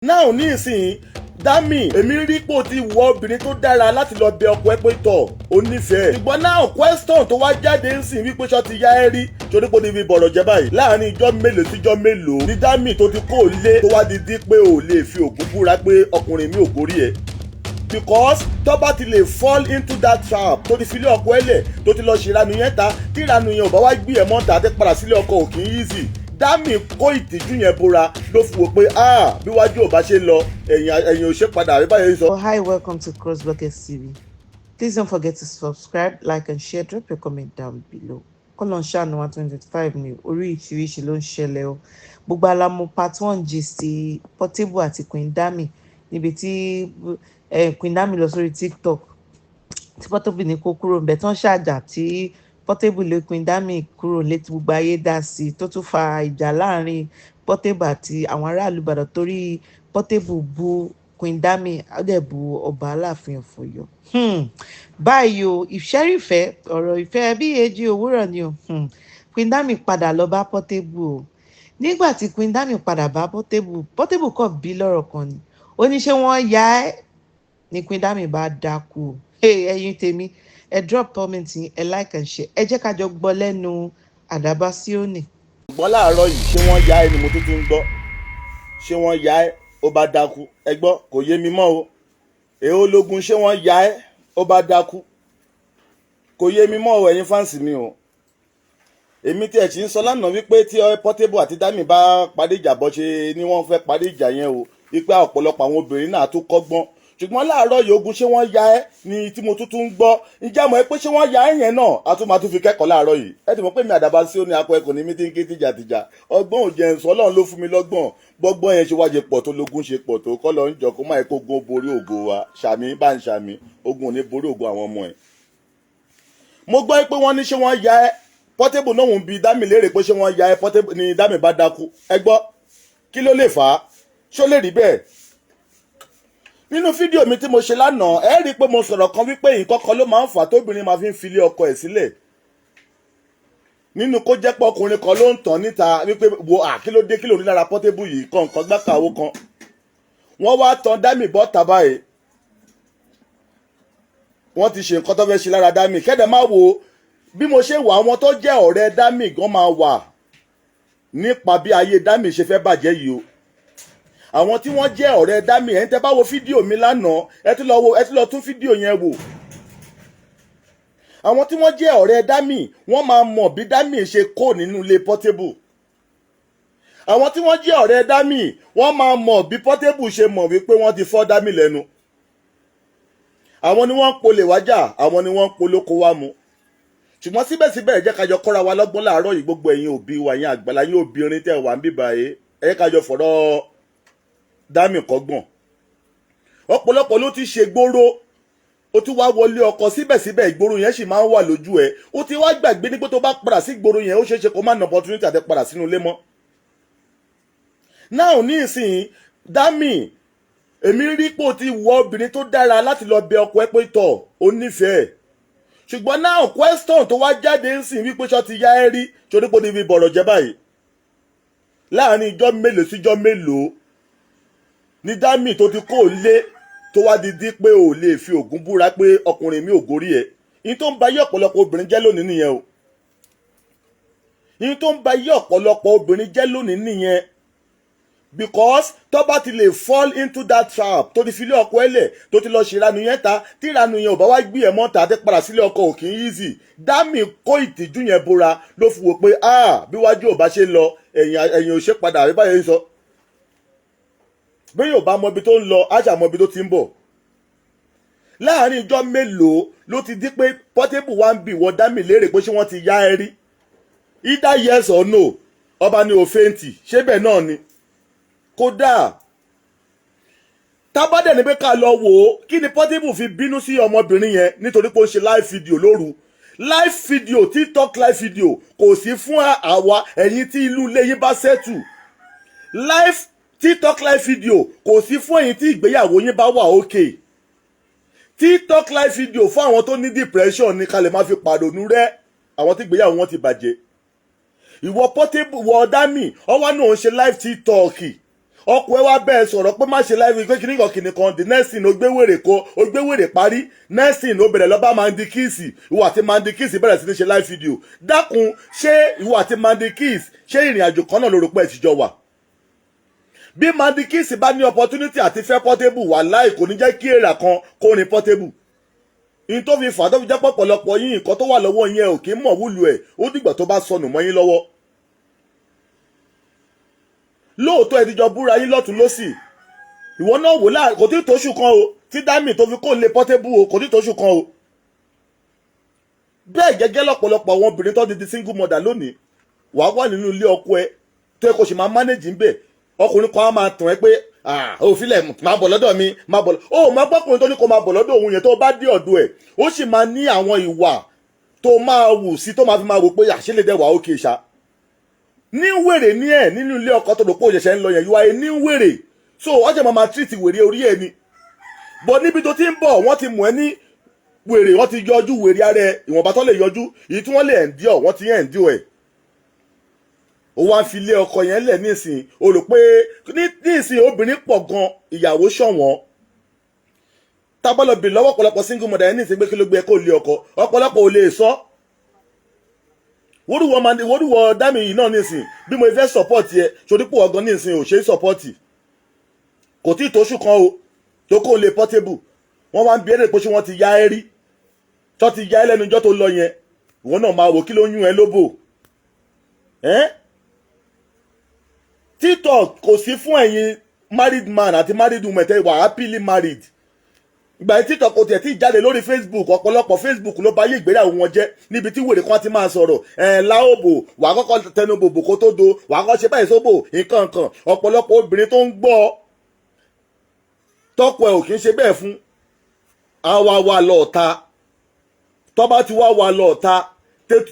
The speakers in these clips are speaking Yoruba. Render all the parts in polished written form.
Náà ní ìsìn, Dami, èmi rí pò ti wọ obìnrin tó dára láti lọ bẹ ọkọ ẹ pé tọ̀ ó nífẹ̀ẹ́. Ṣùgbọ́n náà, question tó wá jáde ń sìn wípé ṣọ́ ti yá ẹ rí, torí pé ó ti fi bọ̀rọ̀ jẹ́ báyìí. Láàrin ijọ́ mélòó síjọ́ mélòó ní Dami tó ti kó o lé, tó wá di pé ò lè fi ògùn búra pé ọkùnrin mi ò gorí ẹ̀? Because tó bá ti lè fall into that trap, tó ti fi ilé ọkọ ẹ lẹ̀, tó ti lọ ṣe ìranu yẹn ta, tí ìranu yẹn ò bá wá gbé ẹ mọ́ta àti padà sílé ọkọ, ò kì í easy. Dami kó ìtìjú yẹn bora ló fi wò pé, ah, bí wájú ò bá ṣe lọ, ẹ̀yìn ẹ̀yìn ò ṣe padà, àbí báyìí sọ. Oh, hi, welcome to CrossBloggers TV. Please don't forget to subscribe, like, and share. Drop your comment down below. Kọ́lọ́un ṣàánú wa, 2025 ni, oríṣiríṣi ló ń ṣẹlẹ̀ o. Gbogbo alamu part one gist ti Portable àti Queen Dami, níbi tí Queen Dami lọ sórí TikTok tí Portable ní kó kúrò ńbẹ̀, tán ṣàjà, tí Portable lé Queen Dami kúrò létí, gbogbo ayé dá sí i, tó tún fa ìjà láàrin Portable àti àwọn aráàlú Ìbàdàn, torí Portable bú Queen Dami, ó dẹ̀ bu ọba Aláàfin of Ọ̀yọ́. Báyìí o, ìṣẹ́rífẹ́ ọ̀rọ̀ ìfẹ́ bí èjì òwúrọ̀ ni o. Queen Dami padà lọ bá Portable o. Nígbà tí Queen Dami padà bá Portable, Portable kọ̀ bí lọ́rọ̀ kan ni, ó ní ṣé wọ́n ya ẹ́ ní? Queen Dami bá dákú o. Hey, ẹ̀yin tèmi, ẹ drop comment yín, ẹ like and share. Ẹ jẹ́ ká jọ gbọ́ lẹ́nu Àdàbà Síónì. Ṣùgbọ́n láàárọ̀ yìí, ṣé wọ́n ya ẹ ni mo tún ti ń gbọ́. Ṣé wọ́n ya ẹ́, ó bá dákú. Ẹ gbọ́, kò yé mi mọ́ o. Èho lógun, ṣé wọ́n ya ẹ́, ó bá dákú, kò yé mi mọ́ o. Ẹ̀yin fans mi o, èmi tí ẹ̀ ti ń sọ lánàá wípé tí Portable àti Dami bá parí ìjà, bọ́ ṣe ni wọ́n fẹ́ parí ìjà yẹn o, wípé ọ̀pọ̀lọpọ̀ àwọn obìnrin náà tó kọ́gbọ́n. Ṣùgbọ́n láàárọ̀ yìí, ogun ṣé wọ́n ya ẹ́ ni tí mo tuntun ń gbọ́. Ǹjẹ́ mọ̀ ẹ́ pé ṣé wọ́n ya ẹ́ yẹn náà, a tún máa tún fi kẹ́kọ̀ọ́ láàárọ̀ yìí. Ẹ ti mọ̀ pé mi, Àdàbà sí ó ní akọ ẹkùn ní mi tí ń ké tìjàtìjà. Ọgbọ́n ò jẹ́ ń sọ, Ọlọ́run ló fún mi lọ́gbọ́n. Gbọ́gbọ́n yẹn ṣe wájú pọ̀ tó, lógún ṣe pọ̀ tó, kọ́ lọ ń jọ kó má kó ogun borí ògo wa. Ṣàmì bá ń ṣàmì, ogun ò ní borí ògo àwọn ọmọ ẹ̀. Mo gbọ́ pé wọ́n ní ṣé wọ́n ya ẹ́, Portable náà ń bi Dami léèrè pé ṣé wọ́n ya ẹ́, Portable ni Dami bá dákú. Ẹ gbọ́, kí ló lè fà á? Ṣó lè rí bẹ́ẹ̀? Nínú fídíò mi tí mo ṣe lánàá, ẹ rí i pé mo sọ̀rọ̀ kan wípé nǹkan kan ló máa ń fà tóbìnrin máa fi ń filé ọkọ ẹ̀ sílẹ̀, nínú kó jẹ́ pé ọkùnrin kan ló ń tàn níta wípé, wo, à, kí ló dé, kí ló ní lára Portable yìí, kan nǹkan gbákàwó kan. Wọ́n wá tan Dami bọ́ta báyìí, wọ́n ti ṣe nǹkan tó fẹ́ ṣe lára Dami. Kẹ́dẹ̀ má wo bí mo ṣe wà, àwọn tó jẹ́ ọ̀rẹ́ Dami gan máa wà nípa bí ayé Dami ṣe fẹ́ bàjẹ́ yìí o. Àwọn tí wọ́n jẹ́ ọ̀rẹ́ Dami, ẹ̀ ń tẹ́ bá wo fídíò mi lánàá, ẹ tún lọ wo, ẹ tún lọ tún fídíò yẹn wò. Àwọn tí wọ́n jẹ́ ọ̀rẹ́ Dami, wọ́n máa mọ̀ bí Dami ṣe kó nínú ilé Portable. Àwọn tí wọ́n jẹ́ ọ̀rẹ́ Dami, wọ́n máa mọ̀ bí Portable ṣe mọ̀ wípé wọ́n ti fọ́ Dami lẹ́nu. Àwọn ni wọ́n ń polè wájà, àwọn ni wọ́n ń polóko wá mu. Ṣùgbọ́n síbẹ̀síbẹ̀, ẹ jẹ́ ká jọ kọ́ra wa lọ́gbọ́n láàárọ̀ yìí. Gbogbo ẹ̀yin òbí wa, ẹ̀yin àgbàlá, yín obìnrin tẹ̀ wá ń bíbá yìí, ẹ jẹ́ ká jọ fọ̀rọ̀ Dami kọ́gbọ̀n. Ọ̀pọ̀lọpọ̀ ló ti ṣe gbóró, ó tún wá wọlé ọkọ, síbẹ̀síbẹ̀ ìgboro yẹn sì máa ń wà lójú ẹ̀. Ó ti wá gbàgbé ní pé tó bá padà sí ìgboro yẹn, ó ṣeé ṣe kó má ní opportunity àti padà sínú ilé mọ́. Náà ní ìsìn, Dami, èmi rí pò ti wọ obìnrin tó dára láti lọ bẹ ọkọ ẹ pé tọ̀ ó nífẹ̀ẹ́. Ṣùgbọ́n náà, question tó wá jáde ń sìn wípé ṣọ́ ti yá ẹ rí, torí pé ó ti fi bọ̀rọ̀ jẹ́ báyìí. Láàrin ijọ́ mélòó síjọ́ mélòó ní Dami tó ti kó lé, tó wá di pé ò lè fi ògùn búra pé ọkùnrin mi ò gorí ẹ̀? Yín tó ń ba ayé ọ̀pọ̀lọpọ̀ obìnrin jẹ́ lónìí nìyẹn o. Yín tó ń ba ayé ọ̀pọ̀lọpọ̀ obìnrin jẹ́ lónìí nìyẹn, because tó bá ti lè fall into that trap, tó ti fi ilé ọkọ ẹ̀ lẹ̀, tó ti lọ ṣe ìranu yẹn ta, tí ìranu yẹn ò bá wá gbé ẹ̀ mọ́ta àti padà sílé ọkọ, ò kì í easy. Dami kó ìtìjú yẹn bora ló fi wò pé, ah, bí wájú ò bá ṣe lọ, ẹ̀yìn ẹ̀yìn ò ṣe padà, àbí báyìí sọ. Bí yóò bá mọ ibi tó ń lọ, á ṣà mọ ibi tó ti ń bọ̀. Láàárín ijọ́ mélòó ló ti di pé Portable wá ń bì wọ́n Dami léèrè pé ṣé wọ́n ti yá ẹ rí? Either yes or no. Ọba ní òféǹtì, ṣé bẹ́ẹ̀ náà ni? Kódà tábàdẹ̀ ní pé ká lọ wò ó, kí ni Portable fi bínú sí ọmọbìnrin yẹn? Nítorí pé ó ṣe live video lóru. Live video, TikTok live video, kò sí fún àwa ẹ̀yin tí inú ilé yín bá settle. Live TikTok live video kò sí fún ẹ̀yin tí ìgbéyàwó yín bá wà okay. TikTok live video, fún àwọn tó ní depression ní ká lè má fi pàdánù rẹ, àwọn tí ìgbéyàwó wọn ti bàjẹ́. Ìwọ Portable, wọ Dami, ọwọ́ náà ń ṣe live TikTok. Ọkọ ẹ wá bẹ́ẹ̀ sọ̀rọ̀ pé má ṣe live, pé kìnnìkan kìnnìkan. The next thing, ó gbé wèrè kó, ó gbé wèrè parí. Next thing, ó bẹ̀rẹ̀ lọ́ba Mandy Kiss. Ìwọ àti Mandy Kiss bẹ̀rẹ̀ sí ní ṣe live video. Dákun, ṣé ìwọ àti Mandy Kiss, ṣé ìrìn àjò kan náà ló rò pé ẹ ti jọ wà? Bí Mandy Kiss bá ní opportunity àti fẹ́ Portable, wàláì, kò ní jẹ́ kí èèrà kan kó rin Portable. In tó fi fà tó fi jẹ́ pọ̀pọ̀lọpọ̀ yín, nǹkan tó wà lọ́wọ́ yẹn ò kí ń mọ̀ wúlò ẹ̀. Ó dìgbà tó bá sọnù mọ́ yín lọ́wọ́. Lóòótọ́, ẹ ti jọ búra yín lọ́tún lọ́sì. Ìwọ náà wò láà, kò tí ì tóṣù kan o tí Dami tó fi kó lé Portable o, kò tí ì tóṣù kan o. Bẹ́ẹ̀ gẹ́gẹ́ lọ́pọ̀lọpọ̀ àwọn obìnrin tó ti di single mother lónìí, wàá wà nínú ilé ọkọ ẹ tó yẹ kó ṣe máa manage ń bẹ̀. Ọkùnrin kan á máa tàn ẹ́ pé òfìlẹ̀, máa bọ̀ lọ́dọ̀ mi, máa bọ̀. Ó máa gbọ́kùnrin tó ní kó máa bọ̀ lọ́dọ̀ òun yẹn, tó bá dé ọ̀dọ̀ ẹ̀, ó sì máa ní àwọn ìwà tó máa wù sí, tó máa fi máa wò pé àṣìlè dẹ̀ wà ókè ṣá. Ní wèrè ní ẹ̀ nínú ilé ọkọ tó rò pé òṣèṣẹ́ ń lọ yẹn, yíwá ní wèrè. So ọjà máa treat wèrè orí ẹ̀ ni bọ̀. Níbi tó ti ń bọ̀, wọ́n ti mú ẹ ní wèrè, wọ́n ti yọjú wèrè ara ẹ. Ìwọ̀nba tó lè yọjú, èyí tí wọ́n lè endure, wọ́n ti endure ẹ̀. Ó wá ń fi ilé ọkọ yẹn lẹ̀ nísìn. O rò pé nísìn obìnrin pọ̀ gan, ìyàwó ṣọ̀wọ́n. Tábọ́lọ̀ bì lọ́wọ́ ọ̀pọ̀lọpọ̀ single mother yẹn nísìn pé kí ló gbé ẹ kó lé ọkọ, ọ̀pọ̀lọpọ̀ ò lè sọ. Wórúwọ máa wórúwọ Dámì yìí náà nísìn, bí mo fẹ́ support yẹ sorípò ọgán nísìn, ò ṣe é support. Kò tí ì tóṣù kan o tó kó lè Portable. Wọ́n wá ń bí ẹ̀rẹ̀ pé ṣé wọ́n ti ya ẹ́ rí, tó ti ya ẹ́ lẹ́nu ijọ́ tó lọ yẹn. Ìwọ náà máa wò kí ló ń yún ẹ lóbò ẹ́. TikTok kò sí fún ẹ̀yin married man àti married woman tẹ́ wà happily married. Ìgbà yẹn, TikTok kò tiẹ̀ tí ì jáde lórí Facebook. Ọ̀pọ̀lọpọ̀ Facebook ló bá yé ìgbéyàwó wọn jẹ́, níbi tí wèrè kan ti máa sọ̀rọ̀ ẹ̀ láòbò, wàá kọ́kọ́ tẹnu bòbò kó tó do, wàá kọ́ ṣe báyìí sóbò nǹkan kan. Ọ̀pọ̀lọpọ̀ obìnrin tó ń gbọ́ tọ́pọ̀ ẹ̀ ò kì í ṣe bẹ́ẹ̀ fún àwa wa lọ́ọ̀ta. Tọ́ba ti wá wa lọ́ọ̀ta,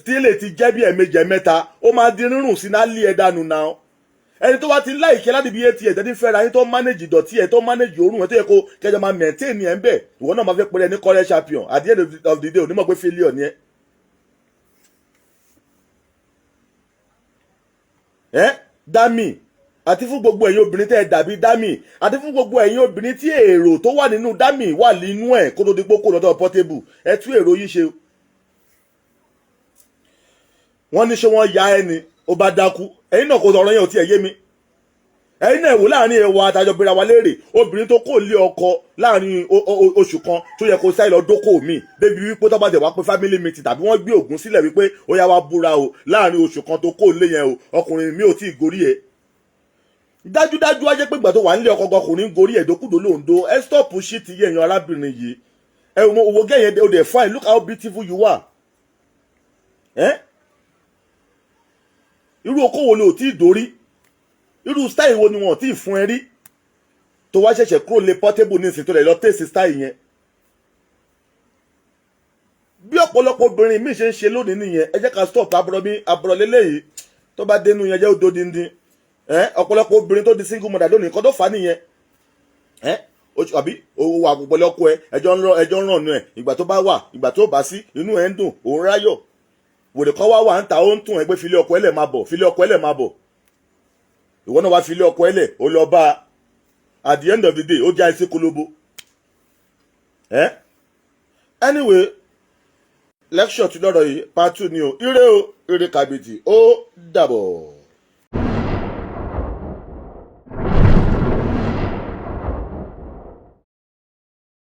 tí lè ti jẹ́ bí ẹ̀mejì ẹ̀mẹ́ta, ó máa di rírùn sí náà lé ẹ̀ dànù náà. Ẹni tó bá ti láìkẹ́ láti bí eight years tẹ́tí fẹ́ra yín, tó manage ìdọ̀tí ẹ̀, tó manage òórùn ẹ̀, tó yẹ kó kẹjọ máa maintain ẹ̀ ń bẹ̀, ìwọ náà máa fẹ́ pẹ́rẹ́ ní correct champion. At the end of the day, onímọ̀ pé failure ni ẹ́. Ẹ́ Dami, àti fún gbogbo ẹ̀yin obìnrin tẹ́ ẹ dàbí Dami, àti fún gbogbo ẹ̀yin obìnrin tí èrò tó wà nínú Dami wà nínú ẹ̀ kó tó di pókó lọ́dọ̀ Portable, ẹ tú èrò yìí ṣe. Wọ́n ní ṣé wọ́n ya ẹni ó bá dákú? Ẹ̀yin náà kò ọ̀rọ̀ yẹn ò tiẹ̀ yé mi. Ẹ̀yin náà wò láàrin ẹwà àtàjọ bẹ̀rẹ̀ wa léèrè, obìnrin tó kò lé ọkọ láàrin oṣù kan, tó yẹ kó sáyé lọ dókò mi, débi wípé tó bá tẹ̀ wá pé family meeting tàbí wọ́n gbé ògùn sílẹ̀ wípé ó yá, wá búra o, láàrin oṣù kan tó kò lé yẹn o, ọkùnrin mi ò tí ì gorí ẹ̀. Dájúdájú, wá jẹ́ pé ìgbà tó wà nílé ọkọ gan, ọkùnrin gorí ẹ̀ dókúdó lóńdó. Ẹ stop shit yẹ èèyàn arábìnrin yìí. Ẹ wo owó gẹ́yẹn o dẹ̀ fine. Look how beautiful you are. Ẹ́ irú okòwò ló tí ì dórí? Irú style wo ni wọn ò tí ì fún ẹ rí tó wá ṣẹ̀ṣẹ̀ kúrò lé Portable ní ìsìn tó lè lọ tẹ̀sí style yẹn? Bí ọ̀pọ̀lọpọ̀ obìnrin míì ṣe ń ṣe lónìí nìyẹn. Ẹ jẹ́ ká stop àbúrò mi, àbúrò lélẹ́yìí tó bá dénú yẹn jẹ́ odò díndín. Ẹ ọ̀pọ̀lọpọ̀ obìnrin tó di single mother lónìí, kọ́ tó fà á nìyẹn. Ẹ àbí owó àpòpọ̀lẹ́ ọkọ ẹ, ẹjọ́ ń ràn nù ẹ. Ìgbà tó bá wà, ìgbà tó bá sí, inú ẹ ń dùn, òun ráyọ̀. Wòlé kọ́ wá wà ń ta, ó ń tún ẹ pé filé ọkọ ẹ lẹ̀ máa bọ̀, filé ọkọ ẹ lẹ̀ máa bọ̀. Ìwọ náà wá filé ọkọ ẹ lẹ̀, ó lọ bá a. At the end of the day, ó já ẹ sí kólóbó ẹ. Anyway, lecture ti lọ́rọ̀ yìí, part 2 ni o. Ire o, ire kàbìtì, ó dàbọ̀.